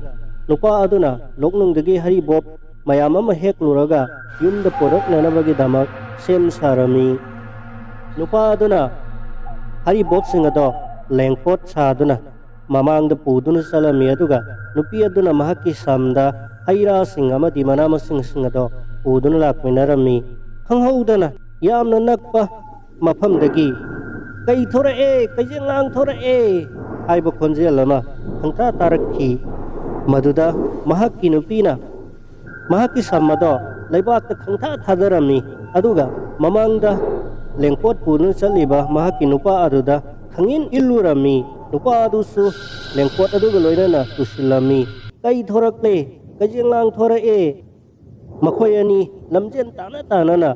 ꯅꯨꯄꯥ ꯑꯗꯨꯅ ꯂꯣꯛꯅꯨꯡꯗꯒꯤ ꯍꯔꯤꯕꯣꯞ ꯃꯌꯥꯝ ꯑꯃ ꯍꯦꯛꯂꯨꯔꯒ ꯌꯨꯝꯗ ꯄꯨꯔꯛꯅꯅꯕꯒꯤꯗꯃꯛ ꯁꯦꯝ ꯁꯥꯔꯝꯃꯤ꯫ ꯅꯨꯄꯥ ꯑꯗꯨꯅ ꯍꯔꯤꯕꯣꯞꯁꯤꯡ ꯑꯗꯣ ꯂꯦꯡꯄꯣꯠ ꯁꯥꯗꯨꯅ ꯃꯃꯥꯡꯗ ꯄꯨꯗꯨꯅ ꯆꯠꯂꯝꯃꯤ, ꯑꯗꯨꯒ ꯅꯨꯄꯤ ꯑꯗꯨꯅ ꯃꯍꯥꯛꯀꯤ ꯁꯝꯗ ꯍꯩ ꯔꯥꯁꯤꯡ ꯑꯃꯗꯤ ꯃꯅꯥ ꯃꯁꯤꯡꯁꯤꯡ ꯑꯗꯣ ꯄꯨꯗꯨꯅ ꯂꯥꯛꯃꯤꯟꯅꯔꯝꯃꯤ꯫ ꯈꯪꯍꯧꯗꯅ ꯌꯥꯝꯅ ꯅꯛꯄ ꯃꯐꯝꯗꯒꯤ "ꯀꯩ ꯊꯣꯔꯛꯑꯦ, ꯀꯩꯖꯦꯡ ꯂꯥꯡ ꯊꯣꯔꯛꯑꯦ" ꯍꯥꯏꯕ ꯈꯣꯟꯖꯦꯜ ꯑꯃ ꯈꯪꯇꯥ ꯇꯥꯔꯛꯈꯤ꯫ ꯃꯗꯨꯗ ꯃꯍꯥꯛꯀꯤ ꯅꯨꯄꯤꯅ ꯃꯍꯥꯛꯀꯤ ꯁꯝ ꯑꯗꯣ ꯂꯩꯕꯥꯛꯇ ꯈꯪꯊꯥ ꯊꯥꯗꯔꯝꯃꯤ꯫ ꯑꯗꯨꯒ ꯃꯃꯥꯡꯗ ꯂꯦꯡꯀꯣꯠ ꯄꯨꯗꯨꯅ ꯆꯠꯂꯤꯕ ꯃꯍꯥꯛꯀꯤ ꯅꯨꯄꯥ ꯑꯗꯨꯗ ꯈꯪꯏꯟ ꯏꯜꯂꯨꯔꯝꯃꯤ꯫ ꯅꯨꯄꯥ ꯑꯗꯨꯁꯨ ꯂꯦꯡꯀꯣꯠ ꯑꯗꯨꯒ ꯂꯣꯏꯅꯅ ꯇꯨꯁꯤꯜꯂꯝꯃꯤ꯫ "ꯀꯩ ꯊꯣꯔꯛꯂꯦ? ꯀꯩꯖꯦꯡ ꯂꯥꯡ ꯊꯣꯔꯛꯑꯦ!" ꯃꯈꯣꯏ ꯑꯅꯤ ꯂꯝꯖꯦꯟ ꯇꯥꯅ ꯇꯥꯅꯅ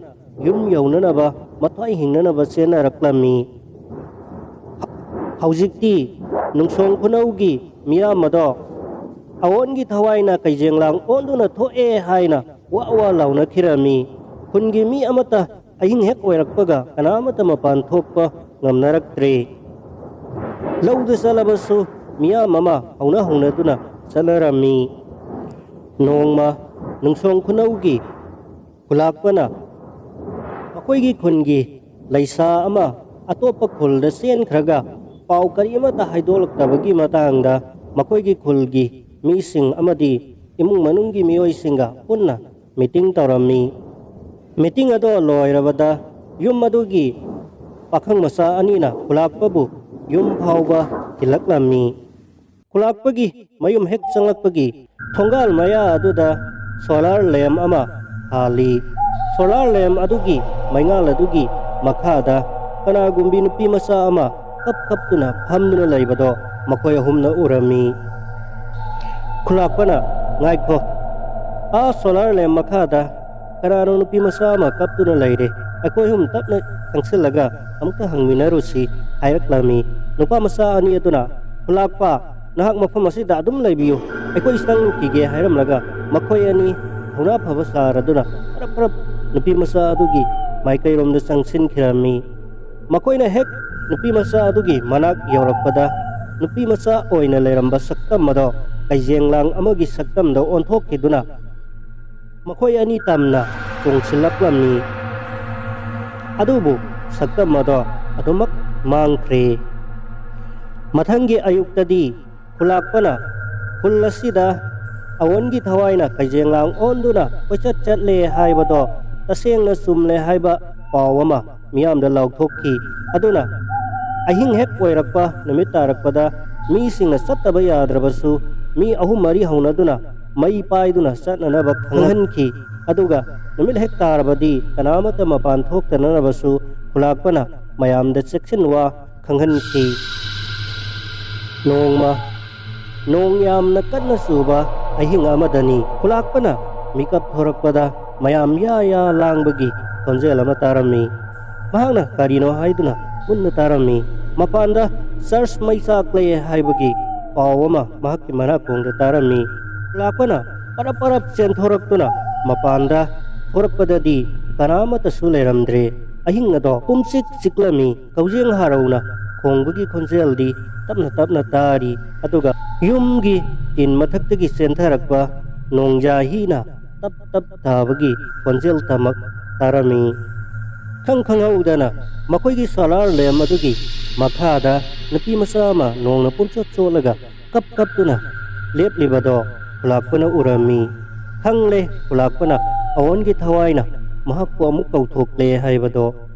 ꯌꯨꯝ ꯌꯧꯅꯅꯕ, ꯃꯊ꯭ꯋꯥꯏ ꯍꯤꯡꯅꯅꯕ ꯆꯦꯟꯅꯔꯛꯂꯝꯃꯤ꯫ ꯍꯧꯖꯤꯛꯇꯤ ꯅꯨꯡꯁꯣꯡ ꯈꯨꯅꯧꯒꯤ ꯃꯤꯌꯥꯝ ꯑꯗꯣ ꯑꯑꯣꯟꯒꯤ ꯊꯋꯥꯏꯅ ꯀꯩꯖꯦꯡ ꯂꯥꯡ ꯑꯣꯟꯗꯨꯅ ꯊꯣꯛꯑꯦ ꯍꯥꯏꯅ ꯋꯥ ꯋꯥ ꯂꯥꯎꯅꯈꯤꯔꯝꯃꯤ꯫ ꯈꯨꯟꯒꯤ ꯃꯤ ꯑꯃꯠꯇ ꯑꯍꯤꯡ ꯍꯦꯛ ꯑꯣꯏꯔꯛꯄꯒ ꯀꯅꯥꯃꯠꯇ ꯃꯄꯥꯟ ꯊꯣꯛꯄ ꯉꯝꯅꯔꯛꯇ꯭ꯔꯦ꯫ ꯂꯧꯗ ꯆꯠꯂꯕꯁꯨ ꯃꯤꯌꯥꯝ ꯑꯃ ꯍꯧꯅ ꯍꯧꯅꯗꯨꯅ ꯆꯠꯅꯔꯝꯃꯤ꯫ ꯅꯣꯡꯃ ꯅꯨꯡꯁꯣꯡ ꯈꯨꯅꯧꯒꯤ ꯈꯨꯂꯥꯛꯄꯅ ꯃꯈꯣꯏꯒꯤ ꯈꯨꯟꯒꯤ ꯂꯩꯁꯥ ꯑꯃ ꯑꯇꯣꯞꯄ ꯈꯨꯜꯗ ꯆꯦꯟꯈ꯭ꯔꯒ ꯄꯥꯎ ꯀꯔꯤ ꯑꯃꯠꯇ ꯍꯥꯏꯗꯣꯛꯂꯛꯇꯕꯒꯤ ꯃꯇꯥꯡꯗ ꯃꯈꯣꯏꯒꯤ ꯈꯨꯜꯒꯤ ꯃꯤꯁꯤꯡ ꯑꯃꯗꯤ ꯏꯃꯨꯡ ꯃꯅꯨꯡꯒꯤ ꯃꯤꯑꯣꯏꯁꯤꯡꯒ ꯄꯨꯟꯅ ꯃꯤꯇꯤꯡ ꯇꯧꯔꯝꯃꯤ꯫ ꯃꯤꯇꯤꯡ ꯑꯗꯣ ꯂꯣꯏꯔꯕꯗ ꯌꯨꯝ ꯑꯗꯨꯒꯤ ꯄꯥꯈꯪ ꯃꯆꯥ ꯑꯅꯤꯅ ꯈꯨꯂꯥꯛꯄꯕꯨ ꯌꯨꯝ ꯐꯥꯎꯕ ꯊꯤꯜꯂꯛꯂꯝꯃꯤ꯫ ꯈꯨꯂꯥꯛꯄꯒꯤ ꯃꯌꯨꯝ ꯍꯦꯛ ꯆꯪꯂꯛꯄꯒꯤ ꯊꯣꯡꯒꯥꯜ ꯃꯌꯥ ꯑꯗꯨꯗ ꯁꯣꯂꯥꯔ ꯂꯦꯝ ꯑꯃ ꯍꯥꯜꯂꯤ꯫ ꯁꯣꯂꯥꯔ ꯂꯦꯝ ꯑꯗꯨꯒꯤ ꯃꯩꯉꯥꯜ ꯑꯗꯨꯒꯤ ꯃꯈꯥꯗ ꯀꯅꯥꯒꯨꯝꯕꯤ ꯅꯨꯄꯤ ꯃꯆꯥ ꯑꯃ ꯀꯞ ꯀꯞꯇꯨꯅ ꯐꯝꯗꯨꯅ ꯂꯩꯕꯗꯣ ꯃꯈꯣꯏ ꯑꯍꯨꯝꯅ ꯎꯔꯝꯃꯤ꯫ ꯈꯨꯂꯥꯛꯄꯅ, "ꯉꯥꯏꯈꯣ, ꯑꯥ ꯁꯣꯂꯥꯔ ꯂꯦꯝ ꯃꯈꯥꯗ ꯀꯅꯥꯅꯣ ꯅꯨꯄꯤ ꯃꯆꯥ ꯑꯃ ꯀꯞꯇꯨꯅ ꯂꯩꯔꯦ꯫ ꯑꯩꯈꯣꯏ ꯑꯍꯨꯝ ꯇꯞꯅ ꯆꯪꯁꯤꯜꯂꯒ ꯑꯃꯨꯛꯇ ꯍꯪꯃꯤꯟꯅꯔꯨꯁꯤ" ꯍꯥꯏꯔꯛꯂꯝꯃꯤ꯫ ꯅꯨꯄꯥ ꯃꯆꯥ ꯑꯅꯤ ꯑꯗꯨꯅ, "ꯈꯨꯂꯥꯛꯄ, ꯅꯍꯥꯛ ꯃꯐꯝ ꯑꯁꯤꯗ ꯑꯗꯨꯝ ꯂꯩꯕꯤꯌꯨ, ꯑꯩꯈꯣꯏ ꯆꯪꯂꯨꯈꯤꯒꯦ" ꯍꯥꯏꯔꯝꯂꯒ ꯃꯈꯣꯏ ꯑꯅꯤ ꯊꯧꯅꯥ ꯐꯕ ꯁꯥꯔꯗꯨꯅ ꯄꯔꯞ ꯄꯔꯞ ꯅꯨꯄꯤ ꯃꯆꯥ ꯑꯗꯨꯒꯤ ꯃꯥꯏꯀꯩꯔꯣꯝꯗ ꯆꯪꯁꯤꯟꯈꯤꯔꯝꯃꯤ꯫ ꯃꯈꯣꯏꯅ ꯍꯦꯛ ꯅꯨꯄꯤ ꯃꯆꯥ ꯑꯗꯨꯒꯤ ꯃꯅꯥꯛ ꯌꯧꯔꯛꯄꯗ, ꯅꯨꯄꯤ ꯃꯆꯥ ꯑꯣꯏꯅ ꯂꯩꯔꯝꯕ ꯁꯛꯇꯝ ꯑꯗꯣ ꯀꯩꯖꯦꯡꯂꯥꯡ ꯑꯃꯒꯤ ꯁꯛꯇꯝꯗ ꯑꯣꯟꯊꯣꯛꯈꯤꯗꯨꯅ ꯃꯈꯣꯏ ꯑꯅꯤ ꯇꯝꯅ ꯆꯣꯡꯁꯤꯜꯂꯛꯂꯝꯃꯤ꯫ ꯑꯗꯨꯕꯨ ꯁꯛꯇꯝ ꯑꯗꯣ ꯑꯗꯨꯃꯛ ꯃꯥꯡꯈ꯭ꯔꯦ꯫ ꯃꯊꯪꯒꯤ ꯑꯌꯨꯛꯇꯗꯤ ꯈꯨꯂꯥꯛꯄꯅ ꯈꯨꯜ ꯑꯁꯤꯗ ꯑꯋꯣꯟꯒꯤ ꯊꯋꯥꯏꯅ ꯀꯩꯖꯦꯡꯂꯥꯡ ꯑꯣꯟꯗꯨꯅ ꯀꯣꯏꯆꯠ ꯆꯠꯂꯦ ꯍꯥꯏꯕꯗꯣ ꯇꯁꯦꯡꯅ ꯆꯨꯝꯂꯦ ꯍꯥꯏꯕ ꯄꯥꯎ ꯑꯃ ꯃꯤꯌꯥꯝꯗ ꯂꯥꯎꯊꯣꯛꯈꯤ꯫ ꯑꯗꯨꯅ ꯑꯍꯤꯡ ꯍꯦꯛ ꯑꯣꯏꯔꯛꯄ, ꯅꯨꯃꯤꯠ ꯇꯥꯔꯛꯄꯗ ꯃꯤꯁꯤꯡꯅ ꯆꯠꯇꯕ ꯌꯥꯗ꯭ꯔꯕꯁꯨ ꯃꯤ ꯑꯍꯨꯝ ꯃꯔꯤ ꯍꯧꯅꯗꯨꯅ ꯃꯩ ꯄꯥꯏꯗꯨꯅ ꯆꯠꯅꯅꯕ ꯈꯪꯍꯟꯈꯤ꯫ ꯑꯗꯨꯒ ꯅꯨꯃꯤꯠ ꯍꯦꯛ ꯇꯥꯔꯕꯗꯤ ꯀꯅꯥꯃꯠꯇ ꯃꯄꯥꯟ ꯊꯣꯛꯇꯅꯅꯕꯁꯨ ꯈꯨꯂꯥꯛꯄꯅ ꯃꯌꯥꯝꯗ ꯆꯦꯛꯁꯤꯟ ꯋꯥ ꯈꯪꯍꯟꯈꯤ꯫ ꯅꯣꯡꯃ ꯅꯣꯡ ꯌꯥꯝꯅ ꯀꯟꯅ ꯆꯨꯕ ꯑꯍꯤꯡ ꯑꯃꯗꯅꯤ꯫ ꯈꯨꯂꯥꯛꯄꯅ ꯃꯤꯀꯞ ꯊꯣꯔꯛꯄꯗ ꯃꯌꯥꯝ ꯌꯥ ꯌꯥ ꯂꯥꯡꯕꯒꯤ ꯈꯣꯟꯖꯦꯜ ꯑꯃ ꯇꯥꯔꯝꯃꯤ꯫ ꯃꯍꯥꯛꯅ ꯀꯔꯤꯅꯣ ꯍꯥꯏꯗꯨꯅ ꯃꯨꯟꯅ ꯇꯥꯔꯝꯃꯤ꯫ ꯃꯄꯥꯟꯗ ꯆꯔꯆ ꯃꯩ ꯆꯥꯛꯂꯦ ꯍꯥꯏꯕꯒꯤ ꯄꯥꯎ ꯑꯃ ꯃꯍꯥꯛꯀꯤ ꯃꯅꯥꯀꯣꯡꯗ ꯇꯥꯔꯝꯃꯤ꯫ ꯈꯨꯂꯥꯛꯄꯅ ꯄꯔꯞ ꯄꯔꯞ ꯆꯦꯟꯊꯣꯔꯛꯇꯨꯅ ꯃꯄꯥꯟꯗ ꯊꯣꯔꯛꯄꯗꯗꯤ ꯀꯅꯥꯃꯠꯇꯁꯨ ꯂꯩꯔꯝꯗ꯭ꯔꯦ꯫ ꯑꯍꯤꯡ ꯑꯗꯣ ꯄꯨꯝꯆꯤꯛ ꯆꯤꯛꯂꯝꯃꯤ꯫ ꯀꯧꯖꯦꯡ ꯍꯥꯔꯧꯅ ꯈꯣꯡꯕꯒꯤ ꯈꯣꯟꯖꯦꯜꯗꯤ ꯇꯞꯅ ꯇꯞꯅ ꯇꯥꯔꯤ, ꯑꯗꯨꯒ ꯌꯨꯝꯒꯤ ꯇꯤꯟ ꯃꯊꯛꯇꯒꯤ ꯆꯦꯟꯊꯔꯛꯄ ꯅꯣꯡꯖꯥꯍꯤꯅ ꯇꯞ ꯇꯞ ꯇꯥꯕꯒꯤ ꯈꯣꯟꯖꯦꯜ ꯇꯃꯛ ꯇꯥꯔꯝꯃꯤ꯫ ꯈꯪ ꯈꯪꯍꯧꯗꯅ ꯃꯈꯣꯏꯒꯤ ꯁꯣꯂꯥꯔ ꯂꯦꯝ ꯑꯗꯨꯒꯤ ꯃꯈꯥꯗ ꯅꯨꯄꯤ ꯃꯆꯥ ꯑꯃ ꯅꯣꯡꯅ ꯄꯨꯝꯆꯣꯠ ꯆꯣꯠꯂꯒ ꯀꯞ ꯀꯞꯇꯨꯅ ꯂꯦꯞꯂꯤꯕꯗꯣ ꯈꯨꯂꯥꯛꯄꯅ ꯎꯔꯝꯃꯤ꯫ ꯈꯪꯂꯦ, ꯈꯨꯂꯥꯛꯄꯅ ꯑꯋꯣꯟꯒꯤ ꯊꯋꯥꯏꯅ ꯃꯍꯥꯛꯄꯨ ꯑꯃꯨꯛ ꯀꯧꯊꯣꯛꯂꯦ ꯍꯥꯏꯕꯗꯣ꯫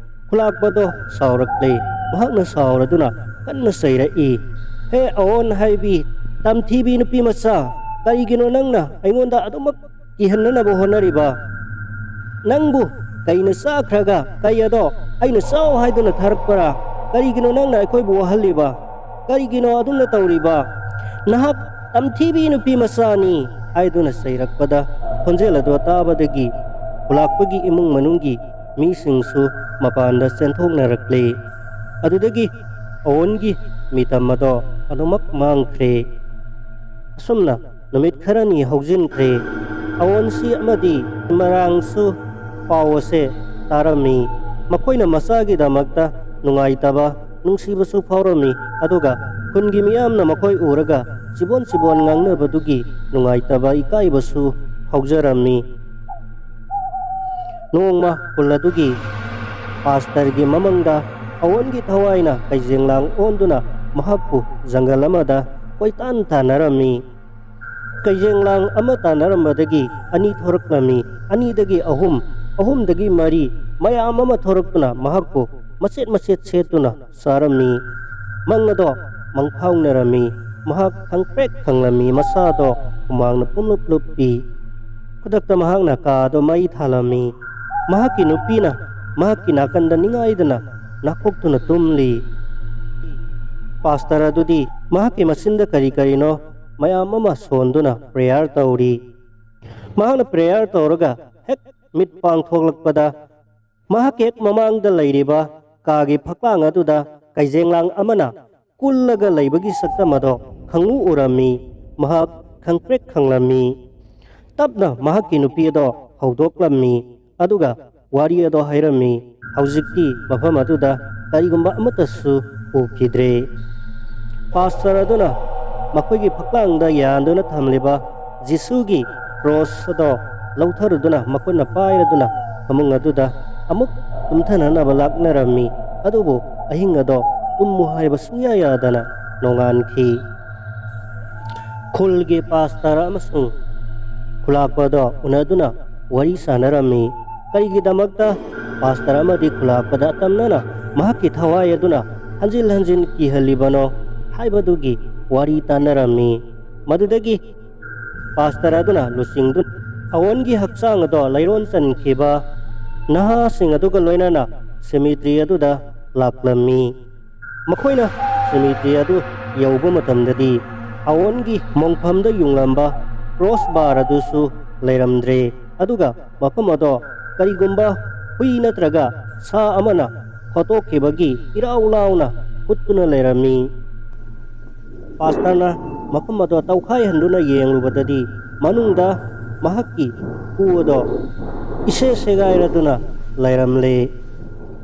ꯈꯨꯂꯥꯛꯄꯗꯣ ꯁꯥꯎꯔꯛꯂꯦ꯫ ꯃꯍꯥꯛꯅ ꯁꯥꯎꯔꯗꯨꯅ ꯀꯟꯅ ꯆꯩꯔꯛꯏ, "ꯍꯦ ꯑꯋꯣꯟ ꯍꯥꯏꯕꯤ, ꯇꯝꯊꯤꯕꯤ ꯅꯨꯄꯤ ꯃꯆꯥ, ꯀꯔꯤꯒꯤꯅꯣ ꯅꯪꯅ ꯑꯩꯉꯣꯟꯗ ꯑꯗꯨꯃꯛ ꯀꯤꯍꯟꯅꯅꯕ ꯍꯣꯠꯅꯔꯤꯕ? ꯅꯪꯕꯨ ꯀꯩꯅ ꯆꯥꯈ꯭ꯔꯒ ꯀꯩ ꯑꯗꯣ ꯑꯩꯅ ꯆꯥꯎ ꯍꯥꯏꯗꯨꯅ ꯊꯥꯔꯛꯄꯔꯥ? ꯀꯔꯤꯒꯤꯅꯣ ꯅꯪꯅ ꯑꯩꯈꯣꯏꯕꯨ ꯋꯥꯍꯜꯂꯤꯕ? ꯀꯔꯤꯒꯤꯅꯣ ꯑꯗꯨꯝꯅ ꯇꯧꯔꯤꯕ? ꯅꯍꯥꯛ ꯇꯝꯊꯤꯕꯤ ꯅꯨꯄꯤ ꯃꯆꯥꯅꯤ!" ꯍꯥꯏꯗꯨꯅ ꯆꯩꯔꯛꯄꯗ ꯈꯣꯟꯖꯦꯜ ꯑꯗꯨ ꯇꯥꯕꯗꯒꯤ ꯈꯨꯂꯥꯛꯄꯒꯤ ꯏꯃꯨꯡ ꯃꯅꯨꯡꯒꯤ ꯃꯤꯁꯤꯡꯁꯨ ꯃꯄꯥꯟꯗ ꯆꯦꯟꯊꯣꯛꯅꯔꯛꯂꯦ꯫ ꯑꯗꯨꯗꯒꯤ ꯑꯋꯣꯟꯒꯤ ꯃꯤꯇꯝ ꯑꯗꯣ ꯑꯗꯨꯃꯛ ꯃꯥꯡꯈ꯭ꯔꯦ꯫ ꯑꯁꯨꯝꯅ ꯅꯨꯃꯤꯠ ꯈꯔꯅꯤ ꯍꯧꯖꯤꯟꯈ꯭ꯔꯦ꯫ ꯑꯋꯣꯟꯁꯤ ꯑꯃꯗꯤ ꯃꯔꯥꯡꯁꯨ ꯄꯥꯎ ꯑꯁꯦ ꯇꯥꯔꯝꯃꯤ꯫ ꯃꯈꯣꯏꯅ ꯃꯆꯥꯒꯤꯗꯃꯛꯇ ꯅꯨꯡꯉꯥꯏꯇꯕ, ꯅꯨꯡꯁꯤꯕꯁꯨ ꯐꯥꯎꯔꯝꯃꯤ꯫ ꯑꯗꯨꯒ ꯈꯨꯟꯒꯤ ꯃꯤꯌꯥꯝꯅ ꯃꯈꯣꯏ ꯎꯔꯒ ꯆꯤꯕꯣꯟ ꯆꯤꯕꯣꯟ ꯉꯥꯡꯅꯕꯗꯨꯒꯤ ꯅꯨꯡꯉꯥꯏꯇꯕ, ꯏꯀꯥꯏꯕꯁꯨ ꯐꯥꯎꯖꯔꯝꯃꯤ꯫ ꯅꯣꯡꯃ ꯈꯨꯜ ꯑꯗꯨꯒꯤ ꯄꯥꯁꯇꯔꯒꯤ ꯃꯃꯪꯗ ꯑꯋꯣꯟꯒꯤ ꯊꯋꯥꯏꯅ ꯀꯩꯖꯦꯡꯂꯥꯡ ꯑꯣꯟꯗꯨꯅ ꯃꯍꯥꯛꯄꯨ ꯖꯪꯒꯜ ꯑꯃꯗ ꯀꯣꯏꯇꯥꯟ ꯇꯥꯟꯅꯔꯝꯃꯤ꯫ ꯀꯩꯖꯦꯡꯂꯥꯡ ꯑꯃ ꯇꯥꯟꯅꯔꯝꯕꯗꯒꯤ ꯑꯅꯤ ꯊꯣꯔꯛꯂꯝꯃꯤ꯫ ꯑꯅꯤꯗꯒꯤ ꯑꯍꯨꯝ, ꯑꯍꯨꯝꯗꯒꯤ ꯃꯔꯤ, ꯃꯌꯥꯝ ꯑꯃ ꯊꯣꯔꯛꯇꯨꯅ ꯃꯍꯥꯛꯄꯨ ꯃꯆꯦꯠ ꯃꯆꯦꯠ ꯁꯦꯠꯇꯨꯅ ꯆꯥꯔꯝꯃꯤ꯫ ꯃꯪ ꯑꯗꯣ ꯃꯪꯐꯥꯎꯅꯔꯝꯃꯤ꯫ ꯃꯍꯥꯛ ꯈꯪꯄ꯭ꯔꯦꯛ ꯈꯪꯂꯝꯃꯤ, ꯃꯁꯥꯗꯣ ꯍꯨꯃꯥꯡꯅ ꯄꯨꯝꯂꯨꯞ ꯂꯨꯞꯄꯤ꯫ ꯈꯨꯗꯛꯇ ꯃꯍꯥꯛꯅ ꯀꯥ ꯑꯗꯨ ꯃꯩ ꯊꯥꯜꯂꯝꯃꯤ꯫ ꯃꯍꯥꯛꯀꯤ ꯅꯨꯄꯤꯅ ꯃꯍꯥꯛꯀꯤ ꯅꯥꯀꯟꯗ ꯅꯤꯡꯉꯥꯏꯗꯅ ꯅꯥꯈꯣꯛꯇꯨꯅ ꯇꯨꯝꯂꯤ꯫ ꯄꯥꯁꯇꯔ ꯑꯗꯨꯗꯤ ꯃꯍꯥꯛꯀꯤ ꯃꯆꯤꯟꯗ ꯀꯔꯤ ꯀꯔꯤꯅꯣ ꯃꯌꯥꯝ ꯑꯃ ꯁꯣꯟꯗꯨꯅ ꯄ꯭ꯔꯦꯌꯔ ꯇꯧꯔꯤ꯫ ꯃꯍꯥꯛꯅ ꯄ꯭ꯔꯦꯌꯔ ꯇꯧꯔꯒ ꯍꯦꯛ ꯃꯤꯠ ꯄꯥꯡꯊꯣꯛꯂꯛꯄꯗ, ꯃꯍꯥꯛꯀꯤ ꯍꯦꯛ ꯃꯃꯥꯡꯗ ꯂꯩꯔꯤꯕ ꯀꯥꯒꯤ ꯐꯛꯂꯥꯡ ꯑꯗꯨꯗ ꯀꯩꯖꯦꯡꯂꯥꯡ ꯑꯃꯅ ꯀꯨꯜꯂꯒ ꯂꯩꯕꯒꯤ ꯁꯛꯇꯝ ꯑꯗꯣ ꯈꯪꯎ ꯎꯔꯝꯃꯤ꯫ ꯃꯍꯥꯛ ꯈꯪꯄ꯭ꯔꯦꯛ ꯈꯪꯂꯝꯃꯤ꯫ ꯇꯞꯅ ꯃꯍꯥꯛꯀꯤ ꯅꯨꯄꯤ ꯑꯗꯣ ꯍꯧꯗꯣꯛꯂꯝꯃꯤ, ꯑꯗꯨꯒ ꯋꯥꯔꯤ ꯑꯗꯣ ꯍꯥꯏꯔꯝꯃꯤ꯫ ꯍꯧꯖꯤꯛꯇꯤ ꯃꯐꯝ ꯑꯗꯨꯗ ꯀꯔꯤꯒꯨꯝꯕ ꯑꯃꯠꯇꯁꯨ ꯎꯈꯤꯗ꯭ꯔꯦ꯫ ꯄꯥꯁꯇꯔ ꯑꯗꯨꯅ ꯃꯈꯣꯏꯒꯤ ꯐꯛꯂꯥꯡꯗ ꯌꯥꯟꯗꯨꯅ ꯊꯝꯂꯤꯕ ꯖꯤꯁꯨꯒꯤ ꯀ꯭ꯔꯣꯁ ꯑꯗꯣ ꯂꯧꯊꯔꯨꯗꯨꯅ, ꯃꯈꯨꯠꯅ ꯄꯥꯏꯔꯗꯨꯅ ꯐꯃꯨꯡ ꯑꯗꯨꯗ ꯑꯃꯨꯛ ꯇꯨꯝꯊꯅꯅꯕ ꯂꯥꯛꯅꯔꯝꯃꯤ꯫ ꯑꯗꯨꯕꯨ ꯑꯍꯤꯡ ꯑꯗꯣ ꯇꯨꯝꯃꯨ ꯍꯥꯏꯕ ꯁꯨꯡꯌꯥ ꯌꯥꯗꯅ ꯅꯣꯡꯉꯥꯟꯈꯤ꯫ ꯈꯨꯜꯒꯤ ꯄꯥꯁꯇꯔ ꯑꯃꯁꯨꯡ ꯈꯨꯂꯥꯛꯄ ꯑꯗꯣ ꯎꯅꯗꯨꯅ ꯋꯥꯔꯤ ꯁꯥꯟꯅꯔꯝꯃꯤ꯫ ꯀꯔꯤꯒꯤꯗꯃꯛꯇ ꯄꯥꯁꯇꯔ ꯑꯃꯗꯤ ꯈꯨꯂꯥꯛꯄꯗ ꯑꯇꯝꯅꯅ ꯃꯍꯥꯛꯀꯤ ꯊꯋꯥꯏ ꯑꯗꯨꯅ ꯍꯟꯖꯤꯟ ꯍꯟꯖꯤꯟ ꯀꯤꯍꯜꯂꯤꯕꯅꯣ ꯍꯥꯏꯕꯗꯨꯒꯤ ꯋꯥꯔꯤ ꯇꯥꯟꯅꯔꯝꯃꯤ꯫ ꯃꯗꯨꯗꯒꯤ ꯄꯥꯁꯇꯔ ꯑꯗꯨꯅ ꯂꯨꯆꯤꯡꯗꯨꯅ ꯑꯋꯣꯟꯒꯤ ꯍꯛꯆꯥꯡ ꯑꯗꯣ ꯂꯩꯔꯣꯟ ꯆꯟꯈꯤꯕ ꯅꯍꯥꯁꯤꯡ ꯑꯗꯨꯒ ꯂꯣꯏꯅꯅ ꯁꯦꯃꯤꯇ꯭ꯔꯤ ꯑꯗꯨꯗ ꯂꯥꯛꯂꯝꯃꯤ꯫ ꯃꯈꯣꯏꯅ ꯁꯦꯃꯤꯇ꯭ꯔꯤ ꯑꯗꯨ ꯌꯧꯕ ꯃꯇꯝꯗꯗꯤ ꯑꯋꯣꯟꯒꯤ ꯃꯣꯡꯐꯝꯗ ꯌꯨꯡꯂꯝꯕ ꯀ꯭ꯔꯣꯁ ꯕꯥꯔ ꯑꯗꯨꯁꯨ ꯂꯩꯔꯝꯗ꯭ꯔꯦ, ꯑꯗꯨꯒ ꯃꯐꯝ ꯑꯗꯣ ꯀꯔꯤꯒꯨꯝꯕ ꯍꯨꯏ ꯅꯠꯇ꯭ꯔꯒ ꯁꯥ ꯑꯃꯅ ꯍꯣꯠꯇꯣꯛꯈꯤꯕꯒꯤ ꯏꯔꯥꯎ ꯂꯥꯎꯅ ꯍꯨꯠꯇꯨꯅ ꯂꯩꯔꯝꯃꯤ꯫ ꯄꯥꯁꯇꯔꯅ ꯃꯐꯝ ꯑꯗꯣ ꯇꯧꯈꯥꯏꯍꯟꯗꯨꯅ ꯌꯦꯡꯂꯨꯕꯗꯗꯤ ꯃꯅꯨꯡꯗ ꯃꯍꯥꯛꯀꯤ ꯀꯨ ꯑꯗꯣ ꯏꯁꯦ ꯁꯦꯒꯥꯏꯔꯗꯨꯅ ꯂꯩꯔꯝꯂꯦ꯫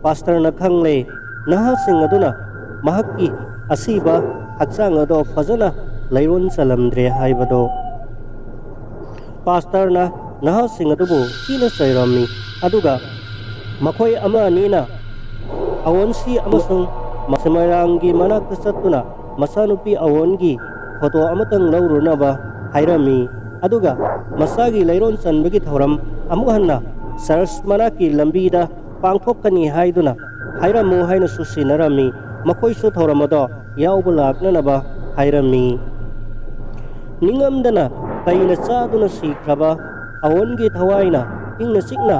ꯄꯥꯁꯇꯔꯅ ꯈꯪꯂꯦ, ꯅꯍꯥꯁꯤꯡ ꯑꯗꯨꯅ ꯃꯍꯥꯛꯀꯤ ꯑꯁꯤꯕ ꯍꯛꯆꯥꯡ ꯑꯗꯣ ꯐꯖꯅ ꯂꯩꯔꯣꯟ ꯆꯜꯂꯝꯗ꯭ꯔꯦ ꯍꯥꯏꯕꯗꯣ꯫ ꯄꯥꯁꯇꯔꯅ ꯅꯍꯥꯁꯤꯡ ꯑꯗꯨꯕꯨ ꯊꯤꯅ ꯆꯩꯔꯝꯃꯤ, ꯑꯗꯨꯒ ꯃꯈꯣꯏ ꯑꯃ ꯑꯅꯤꯅ ꯑꯋꯣꯟꯁꯤ ꯑꯃꯁꯨꯡ ꯃꯁꯦꯃꯣꯏꯔꯥꯡꯒꯤ ꯃꯅꯥꯛꯇ ꯆꯠꯇꯨꯅ ꯃꯆꯥꯅꯨꯄꯤ ꯑꯋꯣꯟꯒꯤ ꯐꯣꯇꯣ ꯑꯃꯇꯪ ꯂꯧꯔꯨꯅꯕ ꯍꯥꯏꯔꯝꯃꯤ, ꯑꯗꯨꯒ ꯃꯆꯥꯒꯤ ꯂꯩꯔꯣꯟ ꯆꯟꯕꯒꯤ ꯊꯧꯔꯝ ꯑꯃꯨꯛ ꯍꯟꯅ ꯆꯔꯆ ꯃꯅꯥꯛꯀꯤ ꯂꯝꯕꯤꯗ ꯄꯥꯡꯊꯣꯛꯀꯅꯤ ꯍꯥꯏꯗꯨꯅ ꯍꯥꯏꯔꯝꯃꯨ ꯍꯥꯏꯅꯁꯨ ꯁꯤꯟꯅꯔꯝꯃꯤ꯫ ꯃꯈꯣꯏꯁꯨ ꯊꯧꯔꯝ ꯑꯗꯣ ꯌꯥꯎꯕ ꯂꯥꯛꯅꯅꯕ ꯍꯥꯏꯔꯝꯃꯤ꯫ ꯅꯤꯡꯉꯝꯗꯅ ꯀꯩꯅ ꯆꯥꯗꯨꯅ ꯁꯤꯈ꯭ꯔꯕ ꯑꯋꯣꯟꯒꯤ ꯊꯋꯥꯏꯅ ꯏꯪꯅ ꯆꯤꯛꯅ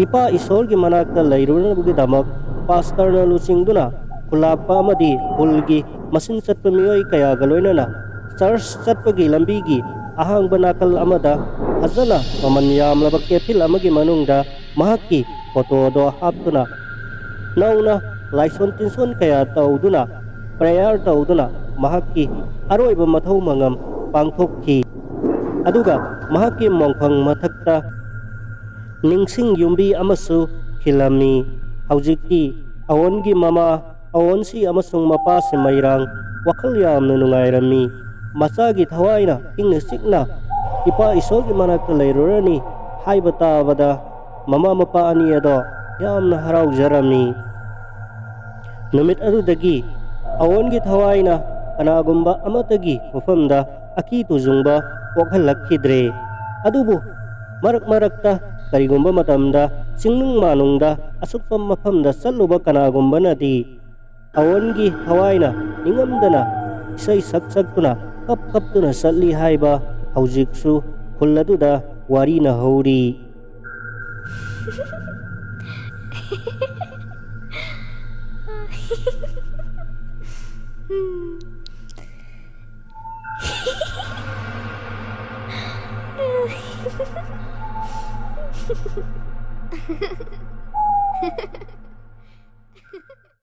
ꯏꯄꯥ ꯏꯁꯣꯔꯒꯤ ꯃꯅꯥꯛꯇ ꯂꯩꯔꯨꯅꯕꯒꯤꯗꯃꯛ ꯄꯥꯁꯇꯔꯅ ꯂꯨꯆꯤꯡꯗꯨꯅ ꯈꯨꯂꯥꯛꯄ ꯑꯃꯗꯤ ꯈꯨꯜꯒꯤ ꯃꯁꯤꯡ ꯆꯠꯄ ꯃꯤꯑꯣꯏ ꯀꯌꯥꯒ ꯂꯣꯏꯅꯅ ꯆꯔꯆ ꯆꯠꯄꯒꯤ ꯂꯝꯕꯤꯒꯤ ꯑꯍꯥꯡꯕ ꯅꯥꯀꯜ ꯑꯃꯗ ꯐꯖꯅ ꯃꯃꯜ ꯌꯥꯝꯂꯕ ꯀꯦꯐꯤꯜ ꯑꯃꯒꯤ ꯃꯅꯨꯡꯗ ꯃꯍꯥꯛꯀꯤ ꯐꯣꯇꯣꯗꯣ ꯍꯥꯞꯇꯨꯅ ꯅꯧꯅ ꯂꯥꯏꯁꯣꯟ ꯇꯤꯟꯁꯣꯟ ꯀꯌꯥ ꯇꯧꯗꯨꯅ, ꯄ꯭ꯔꯦꯌꯔ ꯇꯧꯗꯨꯅ ꯃꯍꯥꯛꯀꯤ ꯑꯔꯣꯏꯕ ꯃꯊꯧ ꯃꯉꯝ ꯄꯥꯡꯊꯣꯛꯈꯤ꯫ ꯑꯗꯨꯒ ꯃꯍꯥꯛꯀꯤ ꯃꯣꯡꯐꯝ ꯃꯊꯛꯇ ꯅꯤꯡꯁꯤꯡ ꯌꯨꯝꯕꯤ ꯑꯃꯁꯨ ꯈꯤꯜꯂꯝꯃꯤ꯫ ꯍꯧꯖꯤꯛꯇꯤ ꯑꯋꯣꯟꯒꯤ ꯃꯃꯥ ꯑꯋꯣꯟꯁꯤ ꯑꯃꯁꯨꯡ ꯃꯄꯥ ꯁꯤꯃꯩꯔꯥꯡ ꯋꯥꯈꯜ ꯌꯥꯝꯅ ꯅꯨꯡꯉꯥꯏꯔꯝꯃꯤ꯫ ꯃꯆꯥꯒꯤ ꯊꯋꯥꯏꯅ ꯏꯪꯅ ꯆꯤꯛꯅ ꯏꯄꯥ ꯏꯁꯣꯔꯒꯤ ꯃꯅꯥꯛꯇ ꯂꯩꯔꯨꯔꯅꯤ ꯍꯥꯏꯕ ꯇꯥꯕꯗ ꯃꯃꯥ ꯃꯄꯥ ꯑꯅꯤ ꯑꯗꯣ ꯌꯥꯝꯅ ꯍꯔꯥꯎꯖꯔꯝꯃꯤ꯫ ꯅꯨꯃꯤꯠ ꯑꯗꯨꯗꯒꯤ ꯑꯋꯣꯟꯒꯤ ꯊꯋꯥꯏꯅ ꯀꯅꯥꯒꯨꯝꯕ ꯑꯃꯠꯇꯒꯤ ꯃꯐꯝꯗ ꯑꯀꯤ ꯇꯨꯖꯨꯡꯕ ꯄꯣꯛꯍꯜꯂꯛꯈꯤꯗ꯭ꯔꯦ꯫ ꯑꯗꯨꯕꯨ ꯃꯔꯛ ꯃꯔꯛꯇ ꯀꯔꯤꯒꯨꯝꯕ ꯃꯇꯝꯗ ꯆꯤꯡꯅꯨꯡ ꯃꯥꯅꯨꯡꯗ ꯑꯁꯨꯛꯄ ꯃꯐꯝꯗ ꯆꯠꯂꯨꯕ ꯀꯅꯥꯒꯨꯝꯕꯅꯗꯤ ꯑꯋꯣꯟꯒꯤ ꯊꯋꯥꯏꯅ ꯅꯤꯡꯉꯝꯗꯅ ꯏꯁꯩ ꯁꯛ ꯁꯛꯇꯨꯅ ꯀꯞ ꯀꯞꯇꯨꯅ ꯆꯠꯂꯤ ꯍꯥꯏꯕ ꯍꯧꯖꯤꯛꯁꯨ ꯈꯨꯜ ꯑꯗꯨꯗ ꯋꯥꯔꯤꯅ ꯍꯧꯔꯤ꯫